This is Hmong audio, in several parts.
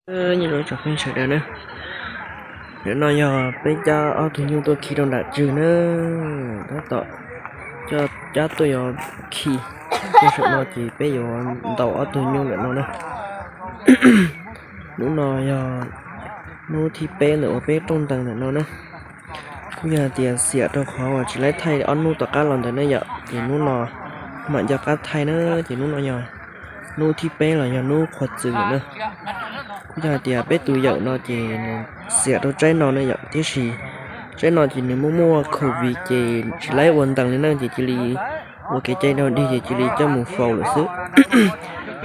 Nyob zoo tsoom phooj ywg sawv daws na, ntawm no yog peb cab ob tug nyuj tuaj khi rau nram tswg na, tab tom coj cab tuaj yuav khi. Tuaj saum no ces peb yuav ntaus ob tug nyuj ntawm no na. Hnub no yog hnub thib peb ntawm uas peb rooj ntees ntawm no na. Kuj yog hais tias xiam rau qhov uas tsis laib thaij ob hnub tom qab los ntawd ne yom, ces hnub no mam nco qab thaij na, ces hnub no yog hnub thib peb los yog hnub qhuav txwm lawm na. Kuj yog hais tias peb tus yawm no ces nws xiam rau tsaib no ne yom, tiam sis tsaib no ces nws muaj muaj covid ces tsis laib ua ntees li na, ces cia li ua kev cai dog dig ces cia li coj mus faus lawm xwb.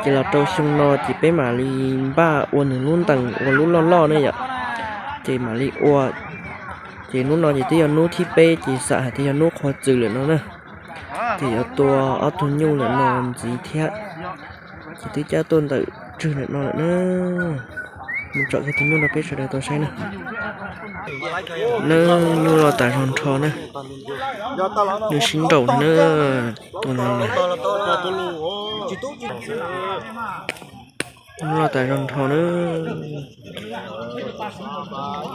Ces los rau xyoo no ces peb mam li npaj ua nws lub ntees ua lub loj loj ne yom, ces mam li ua. Ces hnub no ces twb yog hnub thib peb ces xam hais tias yog hnub qhuav txwm lawm no na. Ces yuav tua ob tug nyuj lawm no ntxiv thiab. Ces twb cab tuaj ntawm tswg ntawm no lawm na. Mus tsom kiag tus nyuj rau peb sawv daws tau saib na. Na, nyuj loj tas zog nrho na. Nyuj sib nraus na. Tus no na. Nyuj loj tas zog nrho na.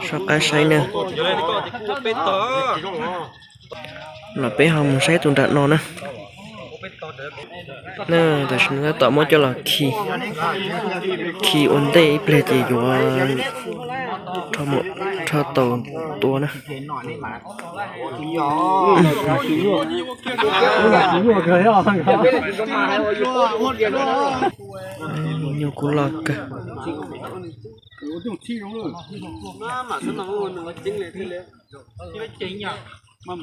Soj qab saib na. Los peb ho mus saib tus nram no na. Na, tam sim no tab tom muab coj los khi, khi ua ntej ib pliag ces yuav rho tau tua na. Nyuj kuj loj kawg. Cov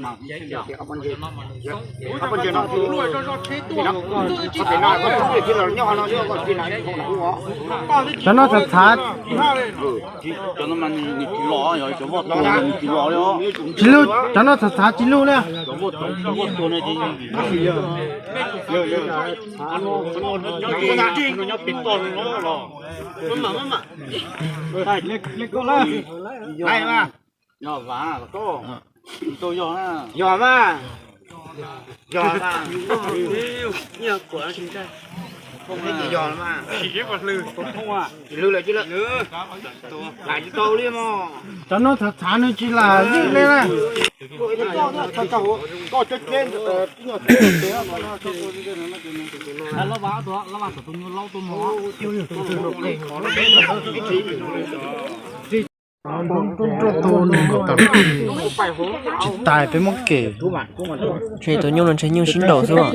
no txhav txhav, tsis lug, cov no txhav txhav tsis lug li. Yog mas, yog mas, yog mas, lam tsis tau li mog. Cov no txhav txhav nws tsis lam ywj li na. Tsis tais peb muab kem. Ntshe tus nyuj no ntshe nyuj sib nraus xwb.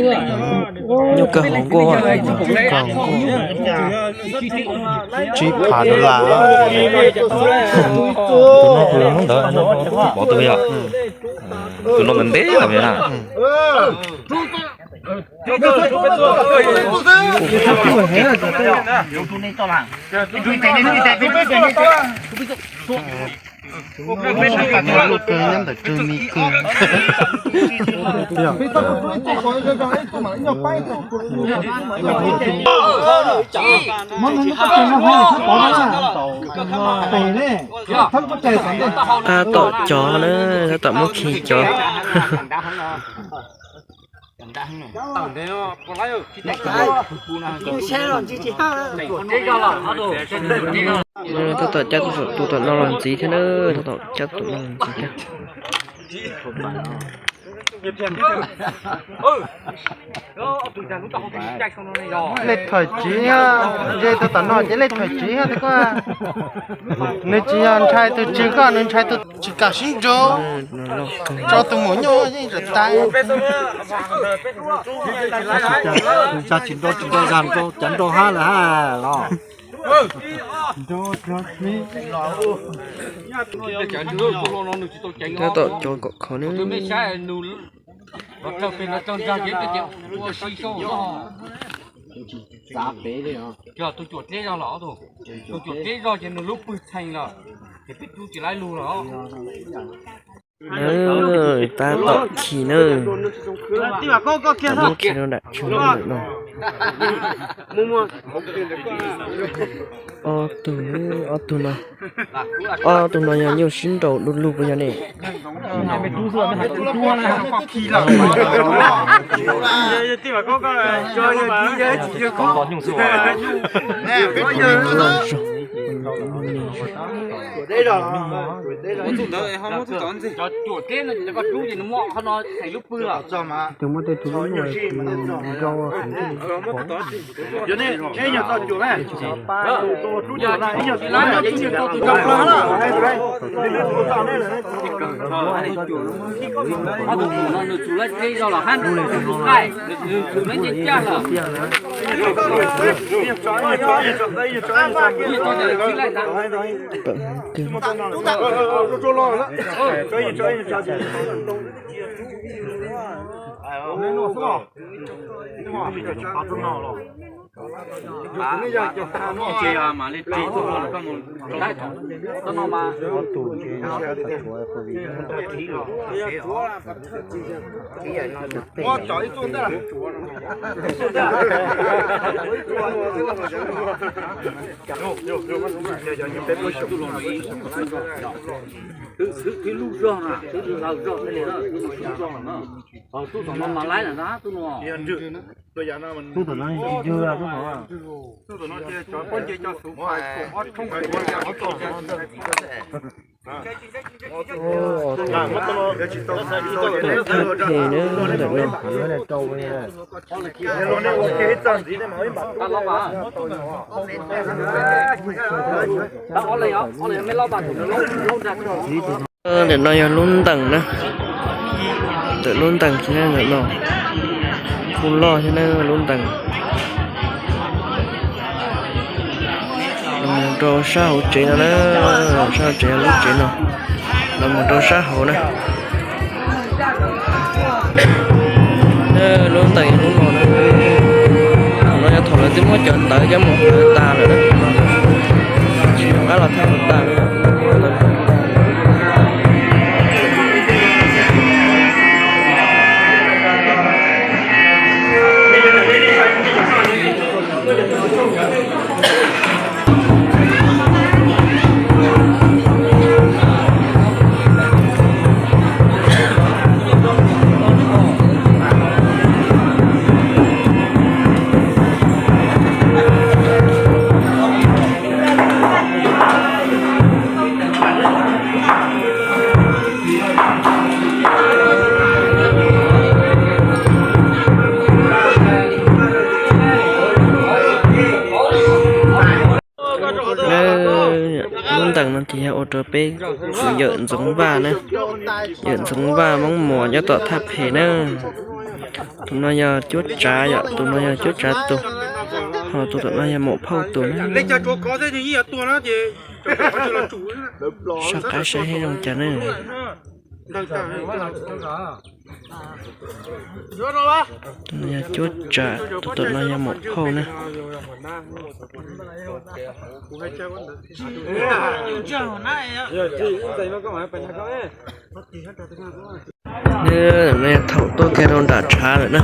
Nyuj kawg hauv nkuaj, kawg hauv nkuaj. Tsib phav dollar. Tus no tus hnub ntawd pov tw yom. Tus no ntev ntev los na. Lub kawg nyob ntawm tswg mi kawg. Tab tom cov na, tab tom muab khi cov. Tab tom cab tus tom no los ntxiv thiab na, tab tom cab tus no los ntxiv thiab. Lej thawm tswv, ze tus tom no ces lej thawm tswv thiab tiag koj. Nws tsis yog ntshai tus tswv koj, nws ntshai tus tsis kam sib nrug. Tso tus maum nyuj yeej tawm tas. Tsis nrau, tsis nrau zag, nrau cav nrau hab lawm hab los. Tab tom cov kom khov ne. Tus cuam dleb zog los, tus cuam dleb zog ces nws lub pwg txheej lawm, ces peb rub tsis laib lug lawm. Tab tom khi na. Tab tom khi rau nram tswg no. Ob tug, ob tug no, ob tug no yog nyuj sib nraus du lug puas yog ne? Zoo, Tus ntawd ho muab tus tod ntxiv. Cov cuam teb no ces koj rub ces nws muab qhov no theem lub pw los. Tus muab tej tus lub luaj nrau. Ob tug no nws txus lawm tej zaum los hab nws txus qaij, nws txus lawm ncej caj lawm. Ces mam li ris tuaj no mas. Twb lub zog na, twb lub zog thiaj li na, twb lub zog na. Tub tom no mas laib lawm na, tub no. Tub tom no tsis yog tub tom. Thaj phem na, ntawm no. Ntawm no yog lub ntees na. Ntawm lub ntees thiab ntawm no. Kuj loj thiab na lub ntees. Los mus rau sab hauv tsev no na, sab hauv tsev lub tsev no. Los mus rau sab hauv na. Lub ntees lub no na, no yog thaum lawv twb muab cov ntawv coj mus hlawv tas lawm na, tsis nco qab los thaj tas lawm. Lub ntees no ces yog ua rau peb tus yawm Ntxoov Vaj na. Yawm Ntxoov Vaj Hmoob Muas nyob tom thaj phem na. Tus no yog cuab tsav yom, tus no yog cuab tsav tus, ho tus tom no yog maum phauj tus na. Soj qab saib seb zoo cas ne. Tus no yog cuab tsav, tus tom no yog maum phauj na. Thaum tuaj kiag rau nram tshav lawm na.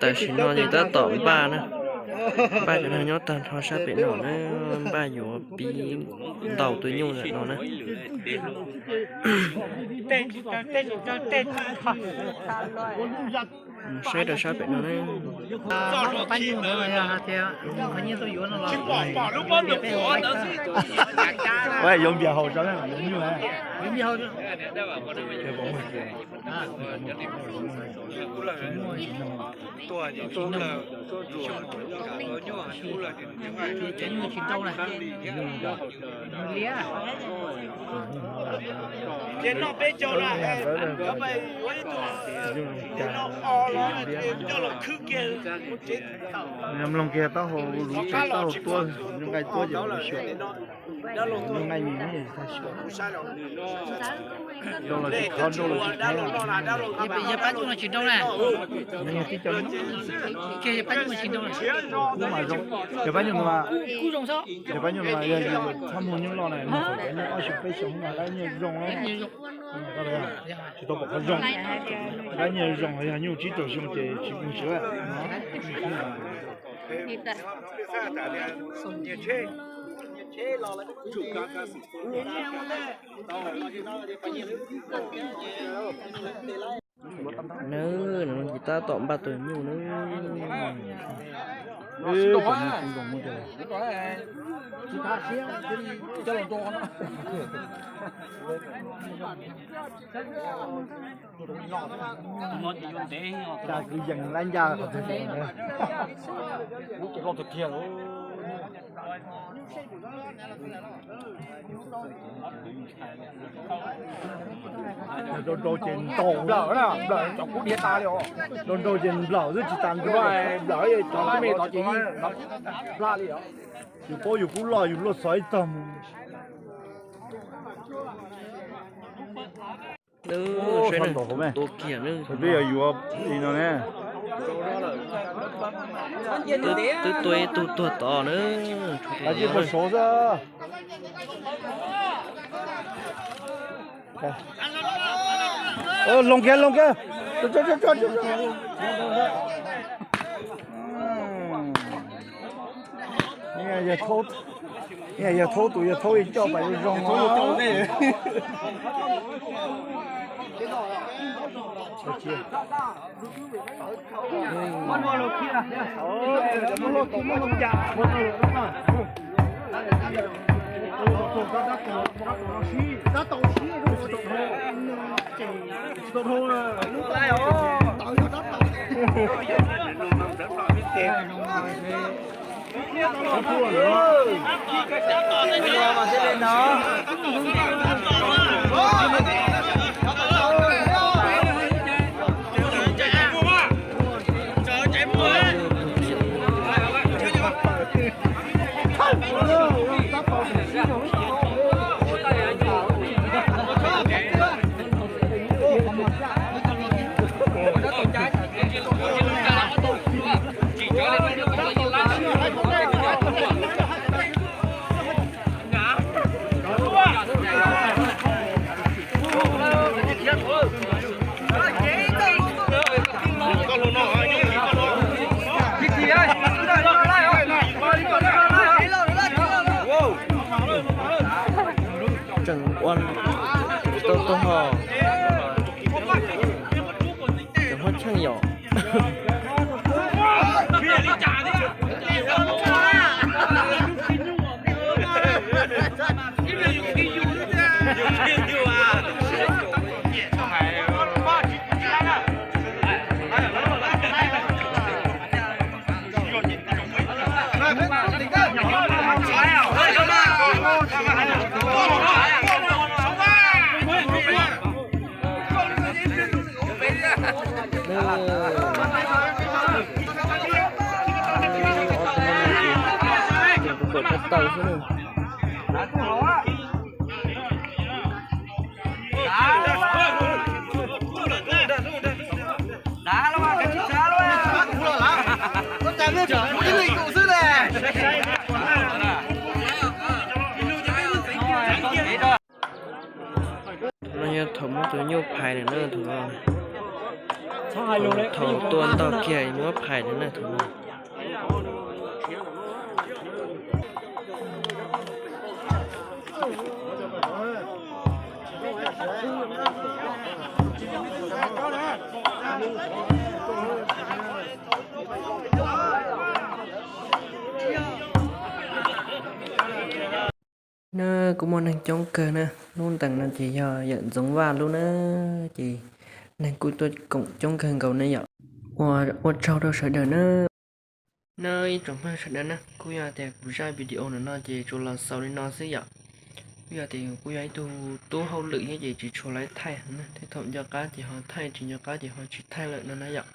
Tam sim no ces tab tom npaj na, npaj cov neeg nyob tag nrho sab pem no na, npaj yuav pib ntaus tus nyuj ntawm no na. Saib rau sab pem no na. Yuav npias haus rau nyuj. Ces noj peb caug na, noj o los coj los khwb kiag. Mloog kiag taub hau, lub tsev taub hau tuab, zoo nqaij tuab ces xyuas, zoo nqaij nyias xyuas. Nrau los tsis khov, nrau los tsis khov. Yog pab nyuj no tsis nrau na. Tib co, yog pab nyuj no tsis nrau na. Kub mas zoo, yog pab nyuj no mas, yog pab nyuj no mas yog yus txhob muag nyuj loj na, muag thaum cov nyuj ob xyoos peb xyoos mas dab nyuj zoo. Tsis tau pom qhov zoo, dab nyuj zoo, yog nyuj tsib rau xyoo ces tsis muag tsis. Nws, nws ces tab tom npaj tus nyuj na. Cas kwv yees lab ncaj qhov twg. Lub ces loj tiag tiag. Nrau nrau ces ntaus nplawm na, nplawm cov kub diav tas li os. Nrau nrau ces nplawm xwb tsis tas nrau, nplawm cov kub me tod ces yeej nplawm li os. Yus paub yus kub loj yus luaj xov ib tog mus. Tua kiag, twb yog yuav li no ne. Twb tua ib tug tuag tod na. Hais tias puas sov xwb. Loo kiag, loo kiag. Yog thaub tus, yog thaub ib co pais zoo zoo. Tseem ua tsis tau taub hau, tseem muab tsheej yom. Ob tug no ces tus pom tau tau xwb na. Thaum no yog thaum muab tus nyuj phais lawm na, thaum no. Thaum tua ntog kiag muab phais lawm na, thaum no. Na, kuj muaj neeg coob kawg na, lub ntees no ces yog yawm Ntxoov Vaj lub na, ces neeg kuj tuaj koom coob kawg nkaus ne yom. Ua, ua tsaug rau sawv daws na. Na ib tsoom phooj ywg sawv daws na, kuj yog tias kuv zaj video ntawm no ces tsuas los xaus li no xwb yom. Kuj yog tias kuv yog ib tug tub hauj lwm thiab ces tsis tshua laiv thaij na, thiab thaum nco qab ces ho thaij, tsis nco qab ces ho tsis thaij lawm no na yom.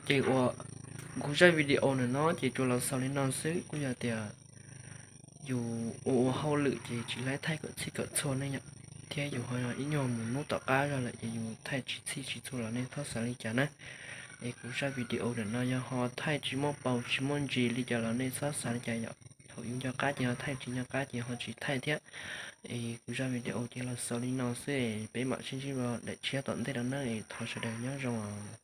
Ces uas kuv zaj video ntawm no ces tsuas los xaus li no xwb, kuj yog tias yus ua ua hauj lwm ces tsis laiv thaij kom txhij kom txhua ne yom, thiab yus ho ib nyuag mus hnub tom qab zog lawm ces yus thaij tsis txhij tsis txhua los nej txhob xav li cas na. Es kuv zaj video ntawm no yog ho thaij tsis muaj paus tsis muaj ntsis li cas los nej txhob xav li cas yom. Thaum yus nco qab ces ho thaij, tsis nco qab ces ho tsis thaij thiab. Es kuv zaj video ces los xaus li no xwb, peb mam sib ntsib daim tshiab tom ntej no na, thov sawv daws nyob zoo os.